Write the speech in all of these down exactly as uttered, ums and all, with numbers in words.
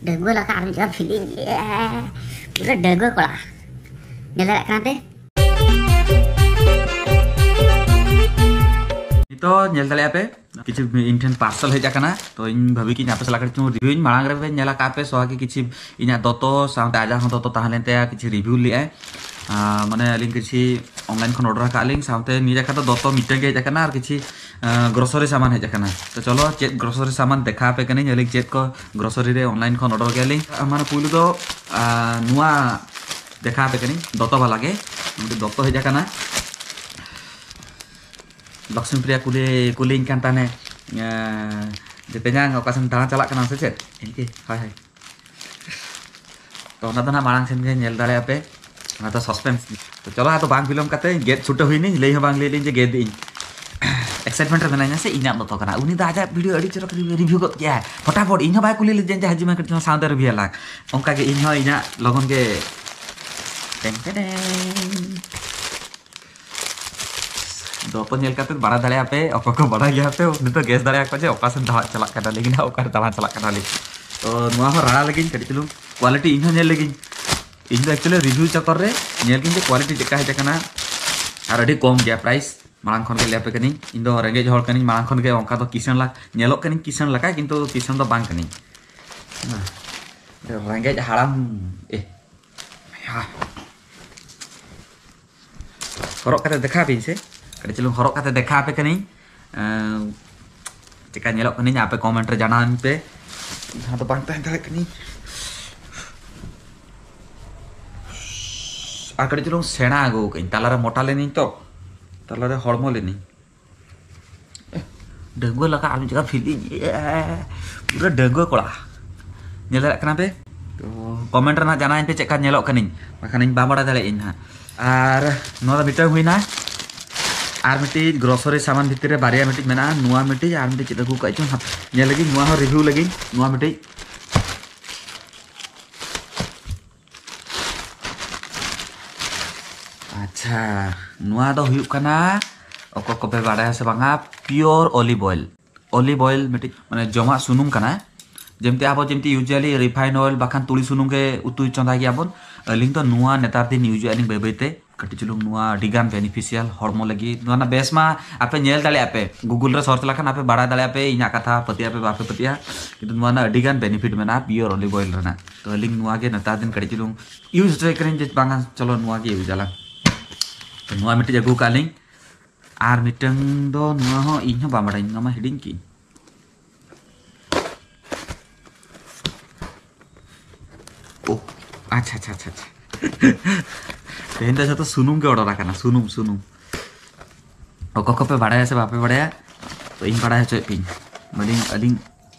ᱰᱟᱺᱜᱩᱣᱟᱹ ᱞᱮᱠᱟ ᱟᱨ ᱢᱤᱫ ᱡᱚᱠᱷᱚᱱ ᱯᱷᱤᱞᱤᱝ, ᱯᱩᱨᱟᱹ ᱰᱟᱺᱜᱩᱣᱟᱹ ᱠᱚᱲᱟ᱾ ᱧᱮᱞ ᱫᱟᱲᱮᱭᱟᱜ ᱠᱟᱱᱟ ᱯᱮ? ᱱᱤᱛᱚᱜ ᱧᱮᱞ ᱫᱟᱲᱮᱭᱟᱜᱼᱟ ᱯᱮ, ᱠᱤᱪᱷᱩ ᱤᱧ ᱴᱷᱮᱱ ᱯᱟᱨᱥᱮᱞ ᱦᱮᱡ ᱟᱠᱟᱱᱟ᱾ ᱛᱚ ᱤᱧ ᱵᱷᱟᱹᱵᱤ ᱠᱤᱧ ᱟᱯᱮ ᱥᱟᱞᱟᱜ ᱠᱟᱹᱴᱤᱡ ᱪᱩᱞᱩᱝ ᱨᱤᱵᱷᱤᱭᱩᱧ᱾ ᱢᱟᱲᱟᱝ ᱨᱮ ᱧᱮᱞ ᱟᱠᱟᱫ ᱯᱮ ᱥᱚᱦᱟ ᱜᱮ ᱠᱤᱪᱷᱩ ᱤᱧᱟᱹᱜ ᱫᱚᱛᱚ ᱥᱟᱶᱛᱮ ᱟᱡᱟᱜ ᱦᱚᱸ ᱫᱚᱛᱚ ᱛᱟᱦᱮᱸ ᱞᱮᱱ ᱛᱟᱭᱟ, ᱠᱤᱪᱷᱩ ᱨᱤᱵᱷᱤᱭᱩ ᱞᱮᱫᱼᱟᱭ᱾ ᱟᱸ, ᱢᱟᱱᱮ ᱟᱹᱞᱤᱧ ᱠᱤᱪᱷᱩ ᱚᱱᱞᱟᱭᱤᱱ ᱠᱷᱚᱱ ᱚᱰᱟᱨ ᱟᱠᱟᱫ ᱞᱤᱧ, ᱥᱟᱶᱛᱮ ᱱᱤᱭᱟᱹ ᱡᱟᱠᱷᱟ ᱫᱚ ᱫᱚᱛᱚ ᱢᱤᱫᱴᱮᱱ ᱜᱮ ᱦᱮᱡ ᱟᱠᱟᱱᱟ ᱟᱨ ᱠᱤᱪᱷᱩ ᱜᱨᱚᱥᱟᱨᱤ ᱥᱟᱢᱟᱱ ᱦᱮᱡ ᱟᱠᱟᱱᱟ᱾ ᱛᱚ ᱪᱚᱞᱚ ᱪᱮᱫ ᱜᱨᱚᱥᱟᱨᱤ ᱥᱟᱢᱟᱱ ᱫᱮᱠᱷᱟᱣ ᱟᱯᱮ ᱠᱟᱹᱱᱟᱹᱧ ᱟᱹᱞᱤᱧ ᱪᱮᱫ ᱠᱚ ᱜᱨᱚᱥᱟᱨᱤ ᱨᱮ ᱚᱱᱞᱟᱭᱤᱱ ᱠᱷᱚᱱ ᱚᱰᱟᱨ ᱜᱮᱭᱟᱞᱤᱧ᱾ ᱢᱟᱱᱮ ᱯᱩᱭᱞᱩ ᱫᱚ, ᱟᱸ, ᱱᱚᱣᱟ ᱫᱮᱠᱷᱟᱣ ᱟᱯᱮ ᱠᱟᱹᱱᱟᱹᱧ ᱫᱚᱛᱚ ᱵᱟᱞᱟ ᱜᱮ᱾ ᱢᱤᱫᱴᱮᱱ ᱫᱚᱛᱚ ᱦᱮᱡ ᱟᱠᱟᱱᱟ᱾ ᱞᱚᱠᱥᱢᱤ ᱯᱨᱤᱭᱟ ᱠᱩᱞᱤ, ᱠᱩᱞᱤᱧ ᱠᱟᱱ ᱛᱟᱦᱮᱸᱫ, ᱮᱸ, ᱡᱮ, "ᱛᱮᱧᱟᱝ ᱚᱠᱟ ᱥᱮᱱ ᱫᱟᱬᱟ ᱪᱟᱞᱟᱜ ᱠᱟᱱᱟ ᱥᱮ ᱪᱮᱫ?" ᱤᱧ ᱠᱤ? ᱦᱳᱭ, ᱦᱳᱭ᱾ ᱛᱚ ᱚᱱᱟ ᱫᱚ ᱱᱟᱜ ᱢᱟᱲᱟᱝ ᱥᱮᱱ ᱜᱮ ᱧᱮᱞ ᱫᱟᱲᱮᱭᱟᱜᱼᱟ ᱯᱮ, ᱚᱱᱟ ᱫᱚ ᱥᱟᱥᱯᱮᱱᱥ᱾ ᱛᱚ ᱪᱚᱞᱚ, ᱟᱫᱚ ᱵᱟᱝ ᱵᱤᱞᱚᱢ ᱠᱟᱛᱮ ᱜᱮᱫ ᱪᱷᱩᱴᱟᱹᱣ ᱦᱩᱭᱱᱟᱹᱧ, ᱞᱟᱹᱭ ᱦᱚᱸ ᱵᱟᱝ ᱞᱟᱹᱭ ᱞᱤᱧ ᱡᱮ ᱜᱮᱫ ᱤᱧ᱾ ᱮᱠᱥᱟᱭᱴᱢᱮᱱᱴ ᱨᱮ ᱢᱮᱱᱟᱧᱟ ᱥᱮ, ᱤᱧᱟᱹᱜ ᱫᱚᱛᱚ ᱠᱟᱱᱟ᱾ ᱩᱱᱤ ᱫᱚ ᱟᱡᱟᱜ ᱵᱷᱤᱰᱤᱭᱳ ᱟᱹᱰᱤ ᱪᱚᱨᱚᱠ ᱨᱤᱵᱷᱤᱭᱩ ᱜᱚᱫ ᱠᱮᱜᱼᱟᱭ ᱯᱷᱚᱴᱟᱯᱷᱚᱴ᱾ ᱤᱧ ᱦᱚᱸ ᱵᱟᱭ ᱠᱩᱞᱤ ᱞᱤᱫᱤᱧ ᱡᱮ, "ᱦᱟᱹᱡᱩᱜ ᱢᱮ ᱠᱟᱹᱴᱤᱡ ᱪᱩᱞᱩᱝ ᱥᱟᱶᱛᱮ ᱨᱤᱵᱷᱤᱭᱩ ᱟᱞᱟᱝ", ᱚᱱᱠᱟ ᱜᱮ ᱤᱧ ᱦᱚᱸ ᱤᱧᱟᱹᱜ ᱞᱚᱜᱚᱱ ᱜᱮ᱾ ᱴᱮᱝ ᱴᱮᱰᱮᱝ᱾ ᱫᱚᱛᱚ ᱧᱮᱞ ᱠᱟᱛᱮ ᱵᱟᱲᱟᱭ ᱫᱟᱲᱮᱭᱟᱜᱼᱟ ᱯᱮ, ᱚᱠᱚᱭ ᱠᱚ ᱵᱟᱲᱟᱭ ᱜᱮᱭᱟ ᱯᱮ, ᱩᱱᱤ ᱫᱚ ᱜᱮᱥ ᱫᱟᱲᱮᱭᱟᱜᱼᱟ ᱠᱚ ᱡᱮ ᱚᱠᱟ ᱥᱮᱱ ᱫᱟᱬᱟᱱ ᱪᱟᱞᱟᱜ ᱠᱟᱱᱟᱞᱤᱧ ᱱᱟᱦᱟᱜ, ᱚᱠᱟᱨᱮ ᱫᱟᱬᱟᱱ ᱪᱟᱞᱟᱜ ᱠᱟᱱᱟᱞᱤᱧ᱾ ᱛᱚ ᱱᱚᱣᱟ ᱦᱚᱸ ᱨᱟᱲᱟ ᱞᱮᱜᱤᱧ ᱠᱟᱹᱴᱤᱡ ᱪᱩᱞᱩᱝ, ᱠᱳᱣᱟᱞᱤᱴᱤ ᱤᱧ ᱦᱚᱸ ᱧᱮᱞ ᱞᱮᱜᱤᱧ᱾ ᱤᱧ ᱫᱚ ᱮᱠᱪᱩᱭᱮᱞᱤ ᱨᱤᱵᱷᱤᱭᱩ ᱪᱚᱠᱚᱨ ᱨᱮ ᱧᱮᱞ ᱜᱤᱧ ᱡᱮ ᱠᱳᱣᱟᱞᱤᱴᱤ ᱪᱮᱫᱠᱟ ᱦᱮᱡ ᱟᱠᱟᱱᱟ, ᱟᱨ ᱟᱹᱰᱤ ᱠᱚᱢ ᱜᱮᱭᱟ ᱯᱨᱟᱭᱤᱥ᱾ ᱢᱟᱲᱟᱝ ᱠᱷᱚᱱ ᱜᱮ ᱞᱟᱹᱭ ᱟᱯᱮ ᱠᱟᱹᱱᱟᱹᱧ, ᱤᱧ ᱫᱚ ᱨᱮᱸᱜᱮᱡ ᱦᱚᱲ ᱠᱟᱹᱱᱟᱹᱧ, ᱢᱟᱲᱟᱝ ᱠᱷᱚᱱ ᱜᱮ ᱚᱱᱠᱟ ᱫᱚ ᱠᱤᱥᱟᱹᱬ ᱞᱟ-, ᱧᱮᱞᱚᱜ ᱠᱟᱹᱱᱟᱹᱧ ᱠᱤᱥᱟᱹᱬ ᱞᱮᱠᱟ, ᱠᱤᱱᱛᱩ ᱠᱤᱥᱟᱹᱬ ᱫᱚ ᱵᱟᱝ ᱠᱟᱹᱱᱟᱹᱧ᱾ ᱦᱮᱸ, ᱨᱮᱸᱜᱮᱡ ᱦᱟᱲᱟᱢ, ᱮ, ᱦᱟ᱾ ᱦᱚᱨᱚᱜ ᱠᱟᱛᱮ ᱫᱮᱠᱷᱟᱣ ᱟᱯᱮᱧ ᱥᱮ, ᱠᱟᱹᱴᱤᱡ ᱪᱩᱞᱩᱝ ᱦᱚᱨᱚᱜ ᱠᱟᱛᱮ ᱫᱮᱠᱷᱟᱣ ᱟᱯᱮ ᱠᱟᱹᱱᱟᱹᱧ᱾ ᱮᱸ, ᱪᱮᱠᱟ ᱧᱮᱞᱚᱜ ᱠᱟᱹᱱᱟᱹᱧ ᱟᱯᱮ ᱠᱚᱢᱮᱱᱴ ᱨᱮ ᱡᱟᱱᱟᱣᱟᱹᱧ ᱯᱮ᱾ ᱤᱧ ᱦᱚᱸ ᱫᱚ ᱵᱟᱝ ᱛᱟᱦᱮᱸ ᱫᱟᱲᱮᱭᱟᱜ ᱠᱟᱹᱱᱟᱹᱧ᱾ ᱟᱨ ᱠᱟᱹᱴᱤᱡ ᱪᱩᱞᱩᱝ ᱥᱮᱬᱟ ᱟᱹᱜᱩ ᱠᱟᱹᱧ, ᱛᱟᱞᱟᱨᱮ ᱢᱚᱴᱟ ᱞᱮᱱᱟᱹᱧ ᱛᱚ, ᱛᱟᱞᱟᱨᱮ ᱦᱚᱲᱢᱚ ᱞᱮᱱᱟᱹᱧ᱾ ᱰᱟᱺᱜᱩᱣᱟᱹ ᱞᱮᱠᱟ ᱟᱨ ᱢᱤᱫ ᱡᱟᱭᱜᱟ ᱯᱷᱤᱞᱤᱝ, ᱯᱩᱨᱟᱹ ᱰᱟᱺᱜᱩᱣᱟᱹ ᱠᱚᱲᱟ᱾ ᱧᱮᱞ ᱫᱟᱲᱮᱭᱟᱜ ᱠᱟᱱᱟ ᱯᱮ? ᱛᱚ ᱠᱚᱢᱮᱱᱴ ᱨᱮ ᱱᱟᱜ ᱡᱟᱱᱟᱣᱟᱹᱧ ᱯᱮ ᱪᱮᱫ ᱞᱮᱠᱟ ᱧᱮᱞᱚᱜ ᱠᱟᱹᱱᱟᱹᱧ, ᱵᱟᱠᱷᱟᱱ ᱤᱧ ᱵᱟᱝ ᱵᱟᱲᱟᱭ ᱫᱟᱲᱮᱭᱟᱜ ᱟᱹᱧ ᱱᱟᱦᱟᱜ᱾ ᱟᱨ ᱱᱚᱣᱟ ᱫᱚ ᱢᱤᱫᱴᱟᱝ ᱦᱩᱭᱱᱟ᱾ ᱟᱨ ᱢᱤᱫᱴᱤᱡ ᱜᱨᱚᱥᱟᱨᱤ ᱥᱟᱢᱟᱱ ᱵᱷᱤᱛᱤᱨ ᱨᱮ ᱵᱟᱨᱭᱟ ᱢᱤᱫᱴᱤᱡ ᱢᱮᱱᱟᱜᱼᱟ, ᱱᱚᱣᱟ ᱢᱤᱫᱴᱤᱡ ᱟᱨ ᱢᱤᱫᱴᱤᱡ ᱪᱮᱫ ᱟᱹᱜᱩ ᱠᱟᱜ ᱪᱚᱝ ᱦᱟᱯᱮ, ᱧᱮᱞ ᱞᱮᱜᱤᱧ, ᱱᱚᱣᱟ ᱦᱚᱸ ᱨᱤᱵᱷᱤᱭᱩ ᱞᱮᱜᱤᱧ, ᱱᱚᱣᱟ ᱢᱤᱫᱴᱤᱡ᱾ ᱟᱪᱪᱷᱟ, ᱱᱚᱣᱟ ᱫᱚ ᱦᱩᱭᱩᱜ ᱠᱟᱱᱟ, ᱚᱠᱚᱭ ᱠᱚᱯᱮ ᱵᱟᱲᱟᱭᱟ ᱥᱮ ᱵᱟᱝᱟ, pure olive oil. Olive oil ᱢᱤᱫᱴᱤᱡ ᱢᱟᱱᱮ ᱡᱚᱢᱟᱜ ᱥᱩᱱᱩᱢ ᱠᱟᱱᱟ᱾ ᱡᱮᱢᱛᱤ ᱟᱵᱚ ᱡᱮᱢᱛᱤ usually refine oil ᱵᱟᱠᱷᱟᱱ ᱛᱩᱲᱤ ᱥᱩᱱᱩᱢ ᱜᱮ ᱩᱛᱩ ᱪᱚᱸᱫᱟᱭ ᱜᱮᱭᱟᱵᱚᱱ᱾ ᱟᱹᱞᱤᱧ ᱫᱚ ᱱᱚᱣᱟ ᱱᱮᱛᱟᱨ ᱫᱤᱱ ᱤᱭᱩᱡᱮᱫᱼᱟ ᱞᱤᱧ ᱵᱟᱹᱭ ᱵᱟᱹᱭᱛᱮ᱾ ᱠᱟᱹᱴᱤᱡ ᱪᱩᱞᱩᱝ ᱱᱚᱣᱟ ᱟᱹᱰᱤ ᱜᱟᱱ ᱵᱮᱱᱤᱯᱷᱤᱥᱤᱭᱟᱞ ᱦᱚᱲᱢᱚ ᱞᱟᱹᱜᱤᱫ᱾ ᱱᱚᱣᱟ ᱨᱮᱱᱟᱜ ᱵᱮᱥ ᱢᱟ ᱟᱯᱮ ᱧᱮᱞ ᱫᱟᱲᱮᱭᱟᱜᱼᱟ ᱯᱮ, ᱜᱩᱜᱩᱞ ᱨᱮ ᱥᱟᱨᱪ ᱞᱮᱠᱷᱟᱱ ᱟᱯᱮ ᱵᱟᱲᱟᱭ ᱫᱟᱲᱮᱭᱟᱜᱼᱟ ᱯᱮ ᱤᱧᱟᱹᱜ ᱠᱟᱛᱷᱟ ᱯᱟᱹᱛᱭᱟᱹᱜᱼᱟ ᱯᱮ ᱵᱟᱯᱮ ᱯᱟᱹᱛᱭᱟᱹᱜᱼᱟ, ᱠᱤᱱᱛᱩ ᱱᱚᱣᱟ ᱨᱮᱱᱟᱜ ᱟᱹᱰᱤ ᱜᱟᱱ ᱵᱮᱱᱤᱯᱷᱤᱴ ᱢᱮᱱᱟᱜᱼᱟ ᱯᱤᱭᱳᱨ ᱚᱞᱤᱵᱷ ᱚᱭᱮᱞ ᱨᱮᱱᱟᱜ᱾ ᱛᱚ ᱟᱹᱞᱤᱧ ᱱᱚᱣᱟ ᱜᱮ ᱱᱮᱛᱟᱨ ᱫᱤᱱ ᱠᱟᱹᱴᱤᱡ ᱪᱩᱞᱩᱝ ᱤᱭᱩᱡᱽ ᱦᱚᱪᱚᱭ ᱠᱟᱹᱱᱟᱹᱧ ᱡᱮ ᱵᱟᱝᱟ ᱪᱚᱞᱚ ᱱᱚᱣᱟ ᱜᱮ ᱤᱭᱩᱡᱽ ᱟᱞᱟᱝ᱾ ᱛᱚ ᱱᱚᱣᱟ ᱢᱤᱫᱴᱤᱡ ᱟᱹᱜᱩ ᱠᱟᱜ ᱞᱤᱧ᱾ ᱟᱨ ᱢᱤᱫᱴᱟᱝ ᱫᱚ ᱱᱚᱣᱟ ᱦᱚᱸ ᱤᱧ ᱦᱚᱸ ᱵᱟᱝ ᱵᱟᱲᱟᱭᱟᱹᱧ, ᱱᱚᱣᱟ ᱢᱟ ᱦᱤᱲᱤᱧ ᱠᱤᱧ᱾ ᱳ, ᱟᱪᱪᱷᱟ, ᱟᱪᱪᱷᱟ, ᱟᱪᱪᱷᱟ, ᱟᱪᱪᱷᱟ᱾ ᱛᱮᱦᱮᱧ ᱫᱚ ᱡᱷᱚᱛᱚ ᱥᱩᱱᱩᱢ ᱜᱮ ᱚᱰᱚᱨ ᱟᱠᱟᱱᱟ, ᱥᱩᱱᱩᱢ, ᱥᱩᱱᱩᱢ᱾ ᱚᱠᱚᱭ ᱠᱚᱯᱮ ᱵᱟᱲᱟᱭᱟ ᱥᱮ ᱵᱟᱯᱮ ᱵᱟᱲᱟᱭᱟ, ᱛᱚ ᱤᱧ ᱵᱟᱲᱟᱭ ᱦᱚᱪᱚᱭᱮᱫ ᱯᱮᱭᱟᱹᱧ᱾ ᱟᱹᱞᱤᱧ, ᱟᱹᱞᱤᱧ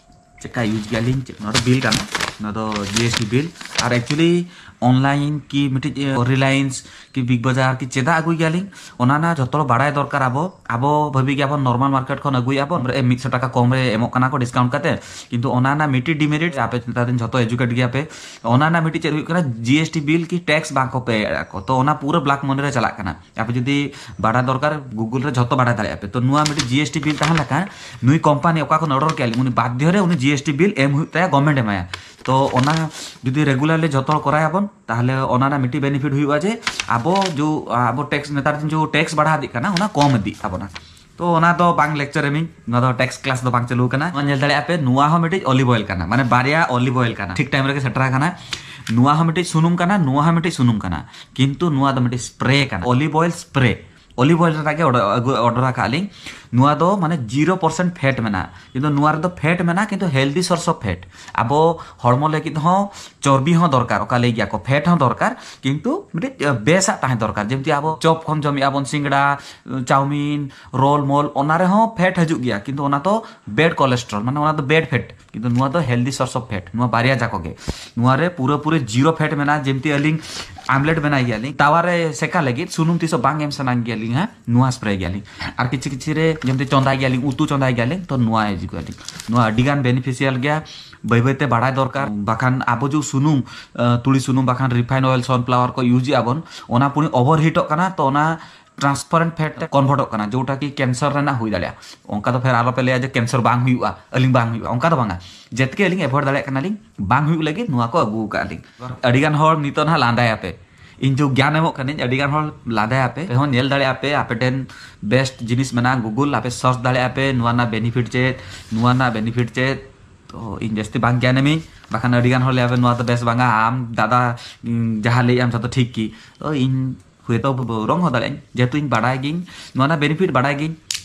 ᱪᱮᱠᱟ ᱤᱭᱩᱡᱽ ᱜᱮᱭᱟᱞᱤᱧ, ᱪᱮᱫ, ᱱᱚᱣᱟ ᱫᱚ ᱵᱤᱞ ᱠᱟᱱᱟ, ᱱᱚᱣᱟ ᱫᱚ ᱡᱤ ᱮᱥ ᱴᱤ ᱵᱤᱞ᱾ ᱟᱨ actually online ᱠᱤ ᱢᱤᱫᱴᱤᱡ, ᱮ, ᱨᱤᱞᱟᱭᱮᱱᱥ ᱠᱤ ᱵᱤᱜᱽ ᱵᱟᱡᱟᱨ ᱠᱤ ᱪᱮᱫᱟᱜ ᱟᱹᱜᱩᱭ ᱜᱮᱭᱟᱞᱤᱧ, ᱚᱱᱟ ᱨᱮᱱᱟᱜ ᱡᱷᱚᱛᱚ ᱦᱚᱲ ᱵᱟᱲᱟᱭ ᱫᱚᱨᱠᱟᱨ᱾ ᱟᱵᱚ, ᱟᱵᱚ ᱵᱷᱟᱹᱵᱤ ᱜᱮᱭᱟᱵᱚᱱ ᱱᱚᱨᱢᱟᱞ ᱢᱟᱨᱠᱮᱴ ᱠᱷᱚᱱ ᱟᱹᱜᱩᱭᱮᱫᱼᱟ ᱵᱚᱱ, ᱢᱤᱫ ᱥᱚ ᱴᱟᱠᱟ ᱠᱚᱢ ᱨᱮ ᱮᱢᱚᱜ ᱠᱟᱱᱟ ᱠᱚ ᱰᱤᱥᱠᱟᱣᱩᱱᱴ ᱠᱟᱛᱮ, ᱠᱤᱱᱛᱩ ᱚᱱᱟ ᱨᱮᱱᱟᱜ ᱢᱤᱫᱴᱤᱡ ᱰᱤᱢᱮᱨᱤᱴ, ᱟᱯᱮ ᱱᱮᱛᱟᱨ ᱫᱤᱱ ᱡᱷᱚᱛᱚ ᱮᱡᱩᱠᱮᱴ ᱜᱮᱭᱟ ᱯᱮ, ᱚᱱᱟ ᱨᱮᱱᱟᱜ ᱢᱤᱫᱴᱤᱡ ᱪᱮᱫ ᱦᱩᱭᱩᱜ ᱠᱟᱱᱟ, ᱡᱤ ᱮᱥ ᱴᱤ ᱵᱤᱞ ᱠᱤ ᱴᱮᱠᱥ ᱵᱟᱝ ᱠᱚ ᱯᱮ ᱮᱫᱼᱟ ᱠᱚ, ᱛᱚ ᱚᱱᱟ ᱯᱩᱨᱟᱹ ᱵᱞᱟᱠ ᱢᱟᱱᱤ ᱨᱮ ᱪᱟᱞᱟᱜ ᱠᱟᱱᱟ᱾ ᱟᱯᱮ ᱡᱩᱫᱤ ᱵᱟᱲᱟᱭ ᱫᱚᱨᱠᱟᱨ, ᱜᱩᱜᱩᱞ ᱨᱮ ᱡᱷᱚᱛᱚ ᱵᱟᱲᱟᱭ ᱫᱟᱲᱮᱭᱟᱜᱼᱟ ᱯᱮ᱾ ᱛᱚ ᱱᱚᱣᱟ ᱢᱤᱫᱴᱤᱡ ᱡᱤ ᱮᱥ ᱴᱤ ᱵᱤᱞ ᱛᱟᱦᱮᱸ ᱞᱮᱠᱷᱟᱱ ᱱᱩᱭ ᱠᱳᱢᱯᱟᱱᱤ ᱚᱠᱟ ᱠᱷᱚᱱ ᱚᱰᱟᱨ ᱠᱮᱫ ᱞᱤᱧ, ᱩᱱᱤ ᱵᱟᱫᱽᱫᱷᱚ ᱨᱮ ᱩᱱᱤ ᱡᱤ ᱮᱥ ᱴᱤ ᱵᱤᱞ ᱮᱢ ᱦᱩᱭᱩᱜ ᱛᱟᱭᱟ, ᱜᱚᱵᱷᱢᱮᱱᱴ ᱮᱢᱟᱭᱟ᱾ ᱛᱚ ᱚᱱᱟ ᱡᱩᱫᱤ ᱨᱮᱜᱩᱞᱟᱨᱞᱤ ᱡᱷᱚᱛᱚ ᱦᱚᱲ ᱠᱚᱨᱟᱣ ᱟᱵᱚᱱ, ᱛᱟᱦᱚᱞᱮ ᱚᱱᱟ ᱨᱮᱱᱟᱜ ᱢᱤᱫᱴᱤᱡ ᱵᱮᱱᱤᱯᱷᱤᱴ ᱦᱩᱭᱩᱜᱼᱟ ᱡᱮ ᱟᱵᱚ ᱡᱚ, ᱟᱵᱚ ᱴᱮᱠᱥ, ᱱᱮᱛᱟᱨ ᱫᱤᱱ ᱡᱚ ᱴᱮᱠᱥ ᱵᱟᱲᱦᱟᱣ ᱤᱫᱤᱜ ᱠᱟᱱᱟ, ᱚᱱᱟ ᱠᱚᱢ ᱤᱫᱤᱜ ᱛᱟᱵᱚᱱᱟ᱾ ᱛᱚ ᱚᱱᱟ ᱫᱚ ᱵᱟᱝ ᱞᱮᱠᱪᱟᱨ ᱮᱢᱤᱧ, ᱱᱚᱣᱟ ᱫᱚ ᱴᱮᱠᱥ ᱠᱞᱟᱥ ᱫᱚ ᱵᱟᱝ ᱪᱟᱹᱞᱩ ᱟᱠᱟᱱᱟ᱾ ᱱᱚᱣᱟ ᱧᱮᱞ ᱫᱟᱲᱮᱭᱟᱜᱼᱟ ᱯᱮ, ᱱᱚᱣᱟ ᱦᱚᱸ ᱢᱤᱫᱴᱤᱡ ᱚᱞᱤᱵᱷ ᱚᱭᱮᱞ ᱠᱟᱱᱟ, ᱢᱟᱱᱮ ᱵᱟᱨᱭᱟ ᱚᱞᱤᱵᱷ ᱚᱭᱮᱞ ᱠᱟᱱᱟ, ᱴᱷᱤᱠ ᱴᱟᱭᱤᱢ ᱨᱮᱜᱮ ᱥᱮᱴᱮᱨ ᱟᱠᱟᱱᱟ᱾ ᱱᱚᱣᱟ ᱦᱚᱸ ᱢᱤᱫᱴᱤᱡ ᱥᱩᱱᱩᱢ ᱠᱟᱱᱟ, ᱱᱚᱣᱟ ᱦᱚᱸ ᱢᱤᱫᱴᱤᱡ ᱥᱩᱱᱩᱢ ᱠᱟᱱᱟ, ᱠᱤᱱᱛᱩ ᱱᱚᱣᱟ ᱫᱚ ᱢᱤᱫᱴᱤᱡ ᱥᱯᱨᱮ ᱠᱟᱱᱟ, olive oil spray. Olive oil ᱨᱮᱱᱟᱜ ᱜᱮ ᱚᱰᱟᱨ, ᱟᱹᱜᱩ, ᱚᱰᱟᱨ ᱟᱠᱟᱫ ᱞᱤᱧ᱾ ᱱᱚᱣᱟ ᱫᱚ ᱢᱟᱱᱮ ᱡᱤᱨᱳ ᱯᱟᱨᱥᱮᱱᱴ ᱯᱷᱮᱴ ᱢᱮᱱᱟᱜᱼᱟ, ᱠᱤᱱᱛᱩ ᱱᱚᱣᱟ ᱨᱮᱫᱚ ᱯᱷᱮᱴ ᱢᱮᱱᱟᱜᱼᱟ, ᱠᱤᱱᱛᱩ ᱦᱮᱞᱫᱤ ᱥᱳᱨᱥ ᱚᱯᱷ ᱯᱷᱮᱴ᱾ ᱟᱵᱚ ᱦᱚᱲᱢᱚ ᱞᱟᱹᱜᱤᱫ ᱦᱚᱸ ᱪᱚᱨᱵᱤ ᱦᱚᱸ ᱫᱚᱨᱠᱟᱨ, ᱚᱠᱟ ᱞᱟᱹᱭ ᱜᱮᱭᱟ ᱠᱚ ᱯᱷᱮᱴ ᱦᱚᱸ ᱫᱚᱨᱠᱟᱨ, ᱠᱤᱱᱛᱩ ᱢᱤᱫᱴᱤᱡ ᱵᱮᱥᱟᱜ ᱛᱟᱦᱮᱸ ᱫᱚᱨᱠᱟᱨ᱾ ᱡᱮᱢᱛᱤ ᱟᱵᱚ ᱪᱚᱯ ᱠᱷᱚᱱ ᱡᱚᱢᱮᱜᱼᱟ ᱵᱚᱱ, ᱥᱤᱸᱜᱲᱟ, ᱪᱟᱣᱢᱤᱱ, ᱨᱳᱞ ᱢᱳᱞ, ᱚᱱᱟ ᱨᱮᱦᱚᱸ ᱯᱷᱮᱴ ᱦᱤᱡᱩᱜ ᱜᱮᱭᱟ, ᱠᱤᱱᱛᱩ ᱚᱱᱟ ᱫᱚ ᱵᱮᱰ ᱠᱳᱞᱮᱥᱴᱨᱚᱞ, ᱢᱟᱱᱮ ᱚᱱᱟ ᱫᱚ ᱵᱮᱰ ᱯᱷᱮᱴ᱾ ᱠᱤᱱᱛᱩ ᱱᱚᱣᱟ ᱫᱚ ᱦᱮᱞᱫᱤ ᱥᱳᱨᱥ ᱚᱯᱷ ᱯᱷᱮᱴ, ᱱᱚᱣᱟ ᱵᱟᱨᱭᱟ ᱡᱟᱠᱚ ᱜᱮ᱾ ᱱᱚᱣᱟ ᱨᱮ ᱯᱩᱨᱟᱹᱯᱩᱨᱤ ᱡᱤᱨᱳ ᱯᱷᱮᱴ ᱢᱮᱱᱟᱜᱼᱟ᱾ ᱡᱮᱢᱛᱤ ᱟᱹᱞᱤᱧ ᱟᱢᱞᱮᱴ ᱵᱮᱱᱟᱣ ᱜᱮᱭᱟᱞᱤᱧ, ᱛᱟᱣᱟ ᱨᱮ ᱥᱮᱠᱟ ᱞᱟᱹᱜᱤᱫ ᱥᱩᱱᱩᱢ ᱛᱤᱥ ᱦᱚᱸ ᱵᱟᱝ ᱮᱢ ᱥᱟᱱᱟᱧ ᱜᱮᱭᱟᱞᱤᱧ, ᱦᱮᱸ, ᱱᱚᱣᱟ ᱥᱯᱨᱮ ᱜᱮᱭᱟᱞᱤᱧ᱾ ᱟᱨ ᱠᱤᱪᱷᱩ ᱠᱤᱪᱷᱩ ᱨᱮ ᱡᱮᱢᱛᱤ ᱪᱚᱸᱫᱟᱭ ᱜᱮᱭᱟᱞᱤᱧ, ᱩᱛᱩ ᱪᱚᱸᱫᱟᱭ ᱜᱮᱭᱟᱞᱤᱧ, ᱛᱚ ᱱᱚᱣᱟ ᱤᱭᱩᱡᱽ ᱜᱮᱭᱟᱞᱤᱧ᱾ ᱱᱚᱣᱟ ᱟᱹᱰᱤ ᱜᱟᱱ ᱵᱮᱱᱤᱯᱷᱤᱥᱤᱭᱟᱞ ᱜᱮᱭᱟ, ᱵᱟᱹᱭ ᱵᱟᱹᱭ ᱛᱮ ᱵᱟᱲᱟᱭ ᱫᱚᱨᱠᱟᱨ᱾ ᱵᱟᱠᱷᱟᱱ ᱟᱵᱚ ᱡᱮ ᱥᱩᱱᱩᱢ, ᱟᱸ, ᱛᱩᱲᱤ ᱥᱩᱱᱩᱢ ᱵᱟᱠᱷᱟᱱ ᱨᱤᱯᱷᱟᱭᱤᱱ ᱚᱭᱮᱞ, ᱥᱟᱱᱯᱷᱞᱟᱣᱟᱨ ᱠᱚ ᱤᱭᱩᱡᱽ ᱮᱫᱼᱟ ᱵᱚᱱ, ᱚᱱᱟ ᱯᱩᱨᱟᱹ ᱳᱵᱷᱟᱨ ᱦᱤᱴᱚᱜ ᱠᱟᱱᱟ, ᱛᱚ ᱚᱱᱟ ᱴᱨᱟᱱᱥᱯᱟᱨᱮᱱᱴ ᱯᱷᱮᱴ ᱛᱮ ᱠᱚᱱᱵᱷᱟᱨᱴᱚᱜ ᱠᱟᱱᱟ, ᱡᱮᱴᱟ ᱠᱤ ᱠᱮᱱᱥᱟᱨ ᱨᱮᱱᱟᱜ ᱦᱩᱭ ᱫᱟᱲᱮᱭᱟᱜᱼᱟ᱾ ᱚᱱᱠᱟ ᱫᱚ ᱯᱷᱮᱨ ᱟᱞᱚᱯᱮ ᱞᱟᱹᱭᱟ ᱡᱮ ᱠᱮᱱᱥᱟᱨ ᱵᱟᱝ ᱦᱩᱭᱩᱜᱼᱟ, ᱟᱹᱞᱤᱧ ᱵᱟᱝ ᱦᱩᱭᱩᱜᱼᱟ, ᱚᱱᱠᱟ ᱫᱚ ᱵᱟᱝᱟ᱾ ᱡᱮᱛᱠᱮ ᱟᱹᱞᱤᱧ ᱮᱵᱷᱚᱭᱮᱰ ᱫᱟᱲᱮᱭᱟᱜ ᱠᱟᱱᱟᱞᱤᱧ, ᱵᱟᱝ ᱦᱩᱭᱩᱜ ᱞᱟᱹᱜᱤᱫ ᱱᱚᱣᱟ ᱠᱚ ᱟᱹᱜᱩ ᱟᱠᱟᱫ ᱞᱤᱧ᱾ ᱟᱹᱰᱤᱜᱟᱱ ᱦᱚᱲ ᱱᱤᱛᱚᱜ ᱱᱟᱦᱟᱜ ᱞᱟᱸᱫᱟᱭᱟᱯᱮ, ᱤᱧ ᱡᱮ ᱜᱮᱭᱟᱱ ᱮᱢᱚᱜ ᱠᱟᱹᱱᱟᱹᱧ, ᱟᱹᱰᱤᱜᱟᱱ ᱦᱚᱲ ᱞᱟᱸᱫᱟᱭᱟᱯᱮ᱾ ᱟᱯᱮ ᱦᱚᱸ ᱧᱮᱞ ᱫᱟᱲᱮᱭᱟᱜᱼᱟ ᱯᱮ, ᱟᱯᱮ ᱴᱷᱮᱱ ᱵᱮᱥᱴ ᱡᱤᱱᱤᱥ ᱢᱮᱱᱟᱜᱼᱟ, ᱜᱩᱜᱩᱞ, ᱟᱯᱮ ᱥᱟᱨᱪ ᱫᱟᱲᱮᱭᱟᱜᱼᱟ ᱯᱮ ᱱᱚᱣᱟ ᱨᱮᱱᱟᱜ ᱵᱮᱱᱤᱯᱷᱤᱴ ᱪᱮᱫ, ᱱᱚᱣᱟ ᱨᱮᱱᱟᱜ ᱵᱮᱱᱤᱯᱷᱤᱴ ᱪᱮᱫ᱾ ᱛᱚ ᱤᱧ ᱡᱟᱹᱥᱛᱤ ᱵᱟᱝ ᱜᱮᱭᱟᱱ ᱮᱢᱤᱧ, ᱵᱟᱠᱷᱟᱱ ᱟᱹᱰᱤᱜᱟᱱ ᱦᱚᱲ ᱞᱟᱹᱭᱟᱯᱮ ᱱᱚᱣᱟ ᱫᱚ ᱵᱮᱥ ᱵᱟᱝᱟ, ᱟᱢ ᱫᱟᱫᱟ, ᱩᱸ, ᱡᱟᱦᱟᱸ ᱞᱟᱹᱭᱮᱫ ᱟᱢ ᱡᱷᱚᱛᱚ ᱴᱷᱤᱠ ᱜᱮ᱾ ᱛᱚ ᱤᱧ ᱦᱚᱭᱛᱳ ᱨᱚᱝ ᱦᱚᱸ ᱫᱟᱲᱮᱭᱟᱜ ᱟᱹᱧ, ᱡᱮᱦᱮᱛᱩ ᱤᱧ ᱵᱟᱰᱟᱭ ᱜᱤᱭᱟᱹᱧ, ᱱᱚᱣᱟ ᱨᱮᱱᱟᱜ ᱵᱮᱱᱤᱯᱷᱤᱴ ᱵᱟᱰᱟᱭ ᱜᱤᱭᱟᱹᱧ᱾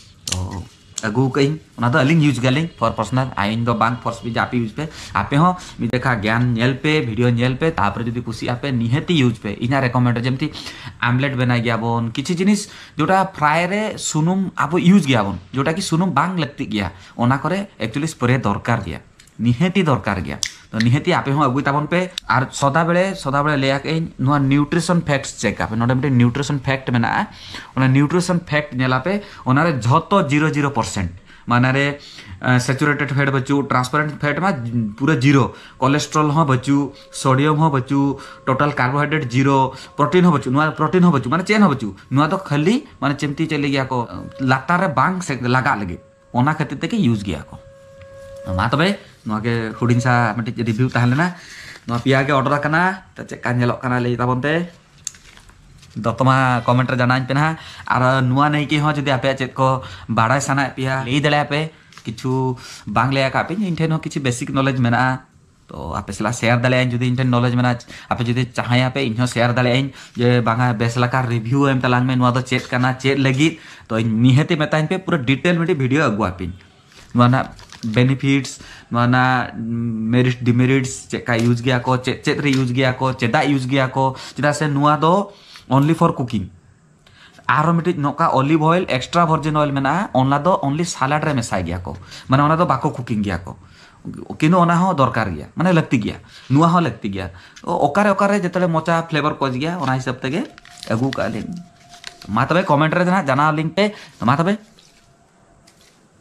ᱛᱚ ᱟᱹᱜᱩ ᱠᱟᱜ ᱟᱹᱧ, ᱚᱱᱟ ᱫᱚ ᱟᱹᱞᱤᱧ ᱤᱭᱩᱡᱽ ᱜᱮᱭᱟᱞᱤᱧ ᱯᱷᱚᱨ ᱯᱟᱨᱥᱚᱱᱟᱞ, ᱟᱹᱞᱤᱧ ᱫᱚ ᱵᱟᱝ ᱯᱷᱚᱨᱥ ᱯᱮ ᱡᱮ ᱟᱯᱮ ᱤᱭᱩᱡᱽ ᱯᱮ᱾ ᱟᱯᱮ ᱦᱚᱸ ᱢᱤᱫ ᱫᱮᱠᱷᱟ ᱜᱮᱭᱟᱱ ᱧᱮᱞ ᱯᱮ, ᱵᱷᱤᱰᱤᱭᱳ ᱧᱮᱞ ᱯᱮ, ᱛᱟᱨᱯᱚᱨᱮ ᱡᱩᱫᱤ ᱠᱩᱥᱤᱜ ᱟᱯᱮ ᱱᱤᱦᱟᱹᱛᱤ ᱤᱭᱩᱡᱽ ᱯᱮ᱾ ᱤᱧᱟᱹᱜ ᱨᱮᱠᱚᱢᱮᱱᱰ, ᱡᱮᱢᱛᱤ ᱟᱢᱞᱮᱴ ᱵᱮᱱᱟᱣ ᱜᱮᱭᱟᱵᱚᱱ, ᱠᱤᱪᱷᱩ ᱡᱤᱱᱤᱥ ᱡᱮᱴᱟ ᱯᱷᱨᱟᱭ ᱨᱮ ᱥᱩᱱᱩᱢ ᱟᱵᱚ ᱤᱭᱩᱡᱽ ᱜᱮᱭᱟᱵᱚᱱ, ᱡᱮᱴᱟ ᱠᱤ ᱥᱩᱱᱩᱢ ᱵᱟᱝ ᱞᱟᱹᱠᱛᱤᱜ ᱜᱮᱭᱟ, ᱚᱱᱟ ᱠᱚᱨᱮ ᱮᱠᱪᱩᱭᱮᱞᱤ ᱥᱯᱨᱮ ᱫᱚᱨᱠᱟᱨ ᱜᱮᱭᱟ, ᱱᱤᱦᱟᱹᱛᱤ ᱫᱚᱨᱠᱟᱨ ᱜᱮᱭᱟ᱾ ᱛᱚ ᱱᱤᱦᱟᱹᱛᱤ ᱟᱯᱮ ᱦᱚᱸ ᱟᱹᱜᱩᱭ ᱛᱟᱵᱚᱱ ᱯᱮ᱾ ᱟᱨ ᱥᱚᱫᱟ ᱵᱮᱲᱮ ᱥᱚᱫᱟ ᱵᱮᱲᱮ ᱞᱟᱹᱭ ᱟᱠᱟᱫ ᱟᱹᱧ, ᱱᱚᱣᱟ ᱱᱤᱭᱩᱴᱨᱤᱥᱚᱱ ᱯᱷᱮᱠᱴᱥ ᱪᱮᱠ ᱟᱯᱮ᱾ ᱱᱚᱰᱮ ᱢᱤᱫᱴᱮᱱ ᱱᱤᱭᱩᱴᱨᱤᱥᱚᱱ ᱯᱷᱮᱠᱴ ᱢᱮᱱᱟᱜᱼᱟ, ᱚᱱᱟ ᱱᱤᱭᱩᱴᱨᱤᱥᱚᱱ ᱯᱷᱮᱠᱴ ᱧᱮᱞ ᱟᱯᱮ, ᱚᱱᱟᱨᱮ ᱡᱷᱚᱛᱚ ᱡᱤᱨᱳ ᱡᱤᱨᱳ ᱯᱟᱨᱥᱮᱱᱴ᱾ ᱢᱟᱱᱮ ᱨᱮ ᱥᱮᱪᱩᱨᱮᱴᱮᱰ ᱯᱷᱮᱴ ᱵᱟᱹᱪᱩᱜ, ᱴᱨᱟᱱᱥᱯᱟᱨᱮᱱᱴ ᱯᱷᱮᱴ ᱢᱟ ᱯᱩᱨᱟᱹ ᱡᱤᱨᱳ, ᱠᱚᱞᱮᱥᱴᱨᱚᱞ ᱦᱚᱸ ᱵᱟᱹᱪᱩᱜ, ᱥᱳᱰᱤᱭᱟᱢ ᱦᱚᱸ ᱵᱟᱹᱪᱩᱜ, ᱴᱳᱴᱟᱞ ᱠᱟᱨᱵᱳᱦᱟᱭᱰᱨᱮᱴ ᱡᱤᱨᱳ, ᱯᱨᱳᱴᱤᱱ ᱦᱚᱸ ᱵᱟᱹᱪᱩᱜ, ᱱᱚᱣᱟ ᱯᱨᱳᱴᱤᱱ ᱦᱚᱸ ᱵᱟᱹᱪᱩᱜ, ᱢᱟᱱᱮ ᱪᱮᱫ ᱦᱚᱸ ᱵᱟᱹᱪᱩᱜ᱾ ᱱᱚᱣᱟ ᱫᱚ ᱠᱷᱟᱹᱞᱤ ᱢᱟᱱᱮ ᱪᱮᱢᱛᱤ ᱪᱮᱫ ᱞᱟᱹᱜᱤᱫ ᱠᱚ ᱞᱟᱛᱟᱨ ᱨᱮ ᱵᱟᱝ ᱥᱮ ᱞᱟᱜᱟᱜ ᱞᱟᱹᱜᱤᱫ, ᱚᱱᱟ ᱠᱷᱟᱹᱛᱤᱨ ᱛᱮᱜᱮ ᱤᱭᱩᱡᱽ ᱜᱮᱭᱟ ᱠᱚ᱾ ᱢᱟ ᱛᱚᱵᱮ, ᱱᱚᱣᱟ ᱜᱮ ᱦᱩᱰᱤᱧ ᱥᱟ ᱢᱤᱫᱴᱤᱡ ᱨᱤᱵᱷᱤᱭᱩ ᱛᱟᱦᱮᱸ ᱞᱮᱱᱟ᱾ ᱱᱚᱣᱟ ᱯᱮᱭᱟ ᱜᱮ ᱚᱨᱰᱟᱨ ᱟᱠᱟᱱᱟ, ᱛᱚ ᱪᱮᱫ ᱞᱮᱠᱟ ᱧᱮᱞᱚᱜ ᱠᱟᱱᱟ ᱞᱟᱹᱭ ᱛᱟᱵᱚᱱ ᱛᱮ᱾ ᱫᱚᱛᱚ ᱢᱟ ᱠᱚᱢᱮᱱᱴ ᱨᱮ ᱡᱟᱱᱟᱣᱟᱹᱧ ᱯᱮ ᱱᱟᱦᱟᱜ᱾ ᱟᱨ ᱱᱚᱣᱟ ᱱᱟᱹᱭᱠᱮ ᱦᱚᱸ ᱡᱩᱫᱤ ᱟᱯᱮᱭᱟᱜ ᱪᱮᱫ ᱠᱚ ᱵᱟᱲᱟᱭ ᱥᱟᱱᱟᱭᱮᱫ ᱯᱮᱭᱟ, ᱞᱟᱹᱭ ᱫᱟᱲᱮᱭᱟᱜᱼᱟ ᱯᱮ᱾ ᱠᱤᱪᱷᱩ ᱵᱟᱝ ᱞᱟᱹᱭ ᱟᱠᱟᱫ ᱯᱮ, ᱤᱧ ᱴᱷᱮᱱ ᱦᱚᱸ ᱠᱤᱪᱷᱩ ᱵᱮᱥᱤᱠ ᱱᱚᱞᱮᱡᱽ ᱢᱮᱱᱟᱜᱼᱟ, ᱛᱚ ᱟᱯᱮ ᱥᱟᱞᱟᱜ ᱥᱮᱭᱟᱨ ᱫᱟᱲᱮᱭᱟᱜᱼᱟ᱾ ᱡᱩᱫᱤ ᱤᱧ ᱴᱷᱮᱱ ᱱᱚᱞᱮᱡᱽ ᱢᱮᱱᱟᱜᱼᱟ, ᱟᱯᱮ ᱡᱩᱫᱤ ᱪᱟᱦᱮᱸᱭᱟᱯᱮ, ᱤᱧ ᱦᱚᱸ ᱥᱮᱭᱟᱨ ᱫᱟᱲᱮᱭᱟᱜᱼᱟᱹᱧ ᱡᱮ ᱵᱟᱝᱟ ᱵᱮᱥ ᱞᱮᱠᱟ ᱨᱤᱵᱷᱤᱭᱩ ᱮᱢ ᱛᱟᱞᱟᱝ ᱢᱮ, ᱱᱚᱣᱟ ᱫᱚ ᱪᱮᱫ ᱠᱟᱱᱟ, ᱪᱮᱫ ᱞᱟᱹᱜᱤᱫ᱾ ᱛᱚ ᱤᱧ ᱱᱤᱦᱟᱹᱛᱤ ᱢᱮᱛᱟᱧ ᱯᱮ, ᱯᱩᱨᱟᱹ ᱰᱤᱴᱮᱞ ᱢᱤᱫᱴᱤᱡ ᱵᱷᱤᱰᱤᱭᱳ ᱟᱹᱜᱩ ᱟᱯᱮᱧ᱾ ᱱᱚᱣᱟ ᱨᱮᱱᱟᱜ ᱵᱮᱱᱤᱯᱷᱤᱴᱥ, ᱱᱚᱣᱟ ᱨᱮᱱᱟᱜ ᱢᱮᱨᱤᱴ ᱰᱤᱢᱮᱨᱤᱴᱥ, ᱪᱮᱫ ᱠᱟ ᱤᱭᱩᱡᱽ ᱜᱮᱭᱟ ᱠᱚ, ᱪᱮᱫ ᱪᱮᱫ ᱨᱮ ᱤᱭᱩᱡᱽ ᱜᱮᱭᱟ ᱠᱚ, ᱪᱮᱫᱟᱜ ᱤᱭᱩᱡᱽ ᱜᱮᱭᱟ ᱠᱚ, ᱪᱮᱫᱟᱜ ᱥᱮ ᱱᱚᱣᱟ ᱫᱚ only for cooking᱾ ᱟᱨᱦᱚᱸ ᱢᱤᱫᱴᱤᱡ ᱱᱚᱝᱠᱟ olive oil, extra virgin oil ᱢᱮᱱᱟᱜᱼᱟ, ᱚᱱᱟ ᱫᱚ ᱚᱱᱞᱤ ᱥᱟᱞᱟᱰ ᱨᱮ ᱢᱮᱥᱟᱭ ᱜᱮᱭᱟ ᱠᱚ, ᱢᱟᱱᱮ ᱚᱱᱟ ᱫᱚ ᱵᱟᱠᱚ ᱠᱩᱠᱤᱝ ᱜᱮᱭᱟ ᱠᱚ, ᱠᱤᱱᱛᱩ ᱚᱱᱟ ᱦᱚᱸ ᱫᱚᱨᱠᱟᱨ ᱜᱮᱭᱟ, ᱢᱟᱱᱮ ᱞᱟᱹᱠᱛᱤ ᱜᱮᱭᱟ, ᱱᱚᱣᱟ ᱦᱚᱸ ᱞᱟᱹᱠᱛᱤ ᱜᱮᱭᱟ᱾ ᱚ-, ᱚᱠᱟᱨᱮ ᱚᱠᱟᱨᱮ ᱡᱮᱛᱮ ᱢᱚᱪᱟ ᱯᱷᱞᱮᱵᱟᱨ ᱠᱚᱡ ᱜᱮᱭᱟ, ᱚᱱᱟ ᱦᱤᱥᱟᱹᱵ ᱛᱮᱜᱮ ᱟᱹᱜᱩ ᱠᱟᱜᱼᱟ ᱞᱤᱧ᱾ ᱢᱟ ᱛᱚᱵᱮ ᱠᱚᱢᱮᱱᱴ ᱨᱮ ᱱᱟᱦᱟᱜ ᱡᱟᱱᱟᱣ ᱟᱹᱞᱤᱧ ᱯᱮ᱾ ᱢᱟ ᱛᱚᱵᱮ